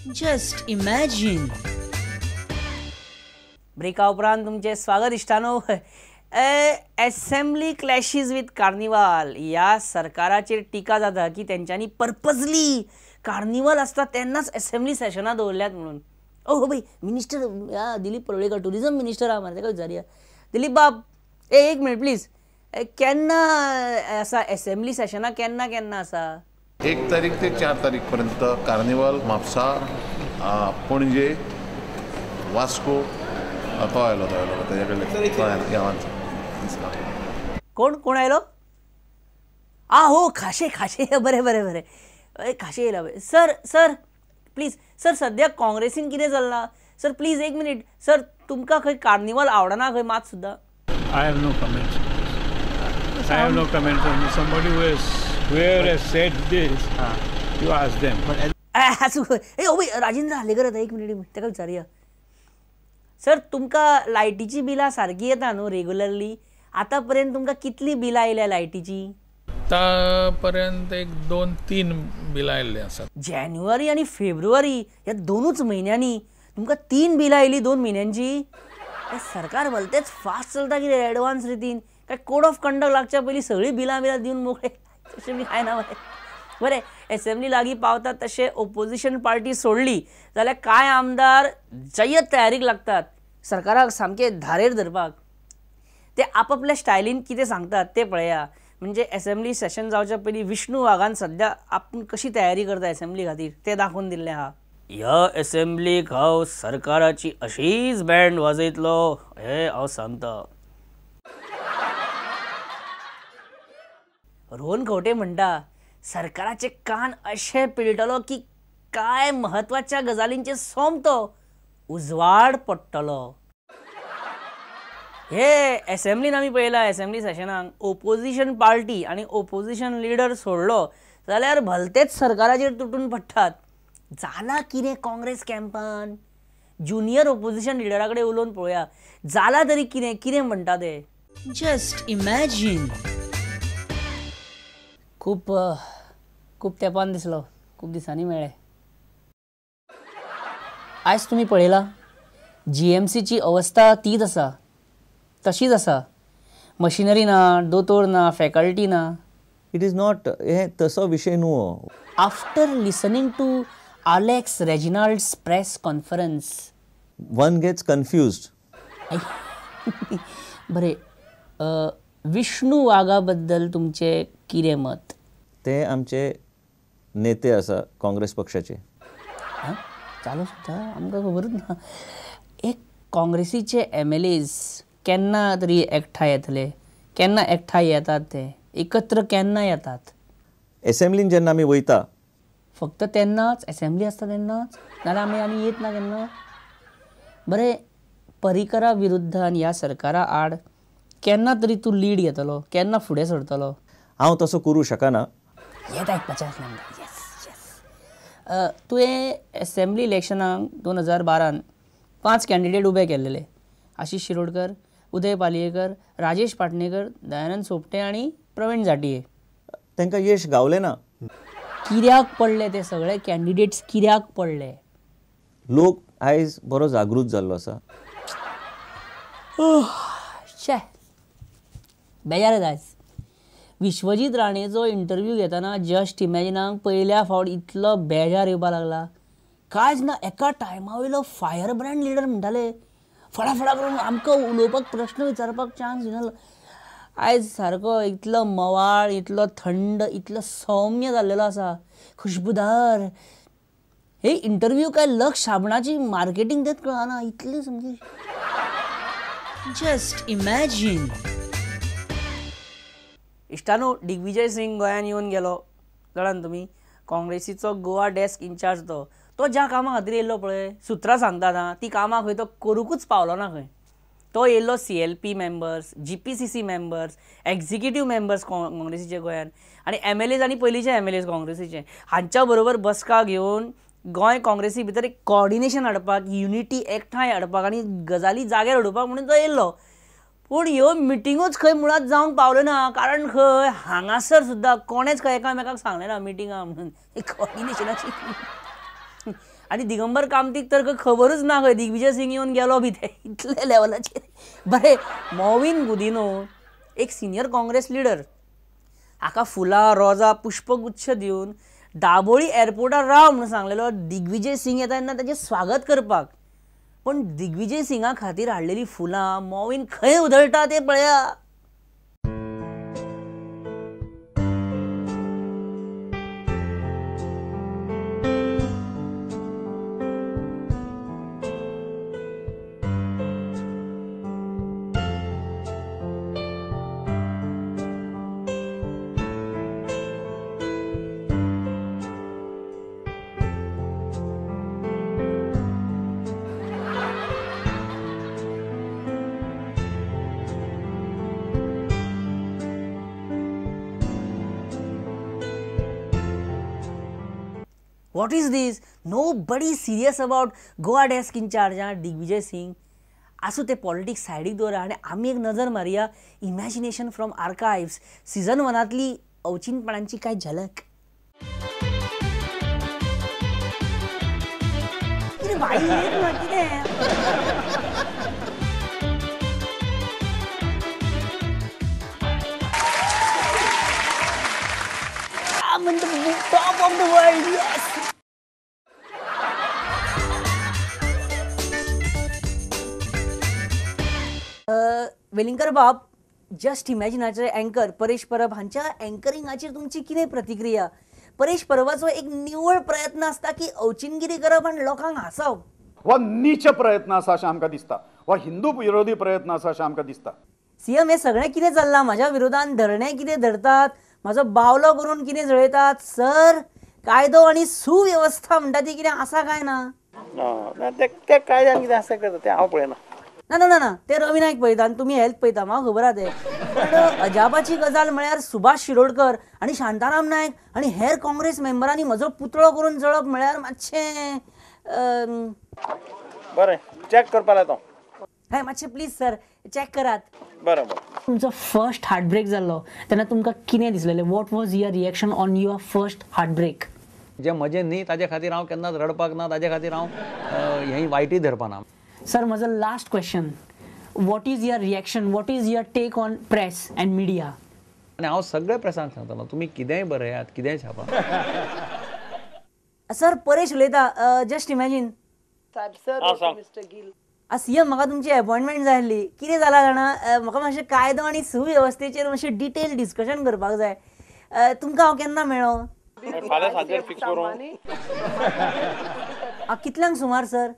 Just imagine. ब्रेका उपरांत तुमचें स्वागत इश्टानो. एसेंब्ली क्लॅशीज विथ कार्निवाल ह्या सरकाराचेर टिका जाता की तेंच्यांनी पर्पजली कार्निवाल आसता तेन्नाच एसेंब्ली सेशनां दवरल्यात म्हणून. ओ भाई minister Dilip Parulekar tourism minister आहा मरे, ताका विचारया. दिलीप बाब एक मिनट प्लीज, केन्ना आसा एसेंब्ली सेशनां, केन्ना केन्ना आसा? 1 तारीख ते 4 तारीख पर्यंत कार्निवाल म्हापसा, पणजे, वास्को. तो आयलो तो आयलो तेज्या कडले कोण कोण आयलो? आ हो खाशे खाशे, बरें बरें बरें, खाशे येयला. सर सर प्लीज सर, सद्या काँग्रेसीन कितें चल्लां सर? प्लीज एक मिनीट सर, तुमकां खंय कार्निवाल आवडना खंय मात सुद्दां? I have no comments. I have no comments on somebody who has, whoever has said this, you ask them. आसूं. ए ओ राजेंद्र हालेकर येता, एक मिनीट ताका विचारया. सर तुमकां लायटीची बिलां सारकी येता न्हू रेगुलरली? आतां पर्यंत तुमकां कितलीं बिलां आयल्या लायटीची? आतापर्यंत 1, 2, 3 बिलां आयिल्लीं आसात. जानेवारी आनी फेब्रुवारी ह्या 2च म्हयन्यांनी तुमकां 3 बिलां आयलीं 2 म्हयन्यांची? सरकार भलतेच फास्ट चलता कितें एडवान्स रितीन? काय कोड ऑफ कंडक्ट लागच्या पयलीं सगळीं बिलां बिलां दिवन मोकळे तशें बी कांय ना मरे. बरें, एसेंब्ली लागीं पावता तशें ओपोजिशन पार्टी सोडली जाल्यार कांय आमदार जयत तयारीक लागतात सरकाराक सामकें धारेर धरपाक. ते आपापल्या स्टायलीन कितें सांगतात तें पळया. म्हणजे एसेंब्ली सेशन जावच्या पयलीं विष्णू वाघान सद्या आपूण कशी तयारी करता एसेंब्ली खातीर तें दाखोवन दिल्लें आहा. ह्या एसेंब्लीक हांव सरकाराची अशीच बँड वाजयतलो हें हांव सांगता. रोहन खंवटे म्हणटा सरकाराचे कान अशे पिळटलो की काय म्हत्वाच्या गजालींचे सोमतो उजवाड पडटलो. हे एसेंब्लीन आमी पळयलां, एसेंब्ली सेशनाक ओपोजिशन पार्टी आनी ओपोजिशन लिडर सोडलो जाल्यार भलतेच सरकाराचेर तुटून पडटात. जालां कितें काँग्रेस कॅम्पान? ज्युनियर ओपोजिशन लिडरा कडेन उलोवन पळोवया जालां तरी कितें, कितें म्हणटा ते. Just imagine. खूब खूब तेंपान दिसलो, खूब दिसांनी मेळ्ळे. आयज तुमी पळयलां जीएमसीची अवस्था तीच आसा, तशीच आसा. मशिनरी ना, दोतोर ना, फॅकल्टी ना. It is not, हे तसो विशय न्हू. After listening to Alex Reginald's press conference one gets confused. बरें, विष्णू वाघा बद्दल तुमचें कितें मत? ते आमचे नेते आसा काँग्रेस पक्षाचे. चालू सुद्दां आमकां खबरूच ना. एक काँग्रेसीचे MLAs केन्ना तरी एकठांय येतले, केन्ना एकठांय येतात ते, एकत्र केन्ना येतात? एसेंब्लीन जेन्ना आमी वयता फक्त तेन्नाच, एसेंब्ली आसता तेन्नाच, नाजाल्यार आमी आनी येत ना केन्ना. बरें, परिकरा विरुद्ध आनी ह्या सरकारा आड केन्ना तरी तूं लीड घेतलो, केन्ना फुडें सरतलो? हांव तसो करूं शकना. हें आयकपाचें आसलें आमकां. येस येस. तुवें एसेंब्ली इलेक्शनाक 2012 5 कॅन्डिडेट उबे केल्लेले, आशिष शिरोडकर, उदय पालयेकर, राजेश पाटणेकर, दयानंद सोपटे आनी प्रवीण झांट्ये. तांकां यश गावलें ना. कित्याक पडले ते सगळे कॅन्डिडेट्स, कित्याक पडले? लोक आयज बरो जागृत जाल्लो आसा. शे बेजार येता आयज. विश्वजीत राणेचो इंटरव्यू घेतना जस्ट इमॅजिनाक पयल्या फावट इतलो बेजार येवपाक लागला. कांयच ना, एका टायमा वयलो फायर ब्रँड लिडर म्हणटाले, फटाफटा करून आमकां उलोवपाक, प्रश्न विचारपाक चान्स दिनासलो. आयज सारको इतलो मवाळ, इतलो थंड, इतलो सौम्य जाल्लेलो आसा, खुशबुदार. हे इंटरव्यू काय लक्ष साबणाची मार्केटींग तेच कळना इतलें सामकें. Just imagine. इश्टानो, दिग्विजय सिंग गोंयान येवन गेलो, जाणात तुमी, काँग्रेसीचो गोवा डेस्क इन्चार्ज. तो तो ज्या कामा खातीर येयल्लो पळय, सुत्रां सांगतात आं, ती कामां खंय तो करुंकूच पावलो ना खंय. तो येयल्लो CLP members, GPCC members, executive members काँग्रेसीचे गोंयान आनी MLAs आनी पयलींचे MLAs काँग्रेसीचे हांच्या बरोबर बसका घेवन गोंय काँग्रेसी भितर एक कॉर्डिनेशन हाडपाक, युनिटी एकठांय हाडपाक आनी गजाली जाग्यार उडोवपाक म्हणून तो येयल्लो. पूण ह्यो मिटिंगूच खंय मुळांत जावंक पावल्यो ना, कारण खंय हांगासर सुद्दां कोणेच खंय एकामेकाक सांगलें ना मिटिंगा म्हणून, कॉर्डिनेशनाची. आनी दिगंबर कामतीक तर खबरूच ना खंय दिग्विजय सिंग येवन गेलो बी ते इतले लेवलाचेर. बरें, मॉविन गुदिनो एक सिनियर काँग्रेस लिडर हाका फुलां रोजां पुष्पगुच्छ दिवन दाबोळी एअरपोर्टार राव म्हणून सांगलेलो दिग्विजय सिंग येता तेन्ना ताचें स्वागत करपाक. पण दिग्विजय सिंगा खातीर हाडलेली फुलां मॉविन खंय उधळटा ते पळया. What is this? Nobody serious about Goa desk in charge Digvijay Singh. आसूं ते पॉलिटिक्स सायडीक दवरा आनी आमी एक नजर मारया इमॅजिनेशन फ्रॉम आर्कायव्स सीझन 1तली अवचिनपणांची काय झलक. कितें बाई कितें I'm in the top of the world, yes! Welingkar बाब, जस्ट इमॅजिनाचे अँकर परेश परब हांच्या अँकरिंगाचेर तुमची कितें प्रतिक्रिया? परेश परबाचो एक निवळ प्रयत्न आसता की अवचिनगिरी करप आनी लोकांक हांसप. हो नीच प्रयत्न आसा अशें आमकां दिसता, हो हिंदू विरोधी प्रयत्न आसा अशें आमकां दिसता. सीएम हे सगळें कितें चल्लां, म्हाज्या विरोधान धरणें कितें धरतात, म्हाजो बावलो करून कितें जळयतात. सर, कायदो आनी सुवेवस्था म्हणटा ती कितें आसा काय ना? ते कायद्यान कितें आसा करता तें हांव पळयना. ना ना ना ना, ते रवी नायक पळयता आनी तुमी हेल्थ पळयता, म्हाका खबर आहा तें. पण अजापाची गजाल म्हळ्यार सुभाष शिरोडकर आनी शांताराम नायक आनी हेर काँग्रेस मेंबरांनी म्हजो पुतळो करून जळप म्हळ्यार मातशें बरें चॅक करपा लायता. हय, मातशें प्लीज सर चॅक करात. बरें बरें. तुमचो फर्स्ट हार्टब्रेक जाल्लो तेन्ना तुमकां कितें दिसलेलें? What was your reaction on your first heartbreak? जे म्हजें न्ही ताजे खातीर हांव केन्नाच रडपाक ना, ताजे खातीर हांव हें वायटूय धरपा ना. सर, म्हजो last question, what is your reaction, what is your take on press and media? आनी हांव सगळ्या प्रेसांक सांगतलो तुमी कितेंय बरयात, कितेंय छापा. सर, परेश उलयता, जस्ट इमॅजीन. सीएम, म्हाका तुमची अपॉयंटमेंट जाय आसली. कितें जालां जाणा, म्हाका मातशें कायदो आनी सुवेवस्थेचेर मातशें डिटेल डिस्कशन करपाक जाय. तुमकां हांव केन्ना मेळो? फाल्यां सांजेर फिक्स करूं. कितल्यांक सुमार सर?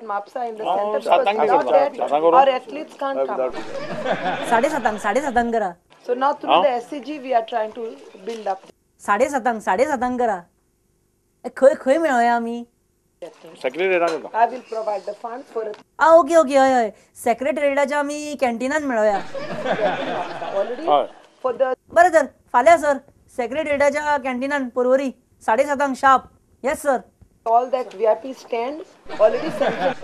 7:30 7:30 करा. 7:30 7:30 करा. खंय खंय मेळोया आमी? ओके ओके, हय हय, सेक्रेटरीटाच्या आमी कॅन्टिनान मेळोया. बरें तर फाल्यां sir सेक्रेटरीटाच्या कॅन्टिनान Porvorim 7:30 sharp. Yes sir. All that VIP stand already sanctioned.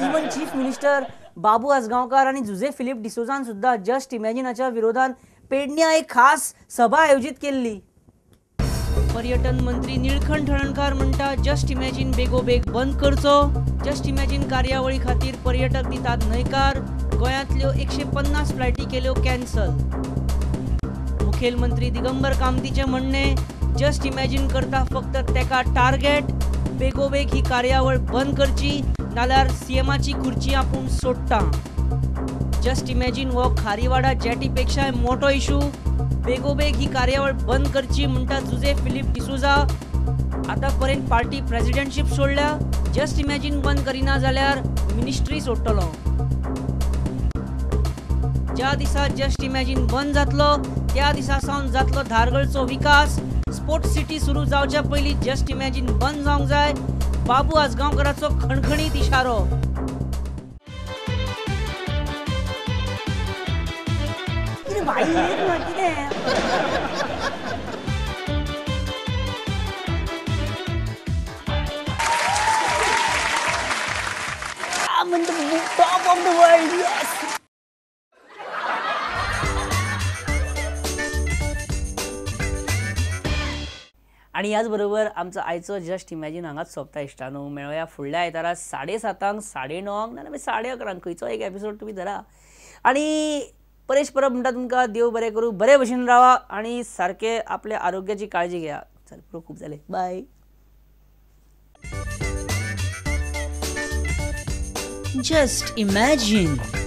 Even Chief Minister Babu Azgaonkar आणि जुझे फिलिप डिसोजान सुद्धा जस्ट इमॅजिनाच्या विरोधात पेडण्या एक खास सभा आयोजित केल्ली. पर्यटन मंत्री निळखंठ हळणकार म्हणटा जस्ट इमॅजिन बेगोबेग बंद करचो. जस्ट इमॅजिन कार्यावळी खातीर पर्यटक दितात न्हयकार. गोंयांतल्यो 150 फ्लायटी केल्यो कॅन्सल. मुखेलमंत्री दिगंबर कामतीचें म्हणणें, जस्ट इमॅजिन करता फक्त तेका टार्गेट. बेगोबेग ही कार्यावळ बंद करची, नाल्यार सीएमाची खुर्ची आपूण सोडटा. जस्ट इमॅजिन हो खारीवाडा जेटीपेक्षाय मोठो इशू. बेगोबेग ही कार्यावळ बंद करची म्हणटा जुझे फिलिप डिसोजा. आतापर्यंत पार्टी प्रेसिडेंटशीप सोडल्या, जस्ट इमॅजिन बंद करिना जाल्यार मिनिस्ट्री सोडटलो. ज्या दिसा जस्ट इमॅजिन बंद जातलो त्या दिसा सावन जातलो धारगळचो विकास. स्पोर्ट्स सिटी सुरू जावच्या पयलीं जस्ट इमॅजिन बंद जावंक जाय, बाबू आजगांवकराचो खणखणीत इशारो. कितें बाई कितें I'm in the top of the world, yes! आनी ह्याच बरोबर आमचो आयचो जस्ट इमॅजीन हांगाच सोंपता इश्टानो. मेळोया फुडल्या आयतारा 7:30, 9:30 नाजाल्यार 11:30, खंयचो एक एपिसोड तुमी धरा. आनी परेश परब म्हणटा तुमकां देव बरें करूं, बरे भशेन रावा आनी सारकें आपल्या आरोग्याची काळजी घेया. चल पुरो, खूब जालें, बाय. Just imagine.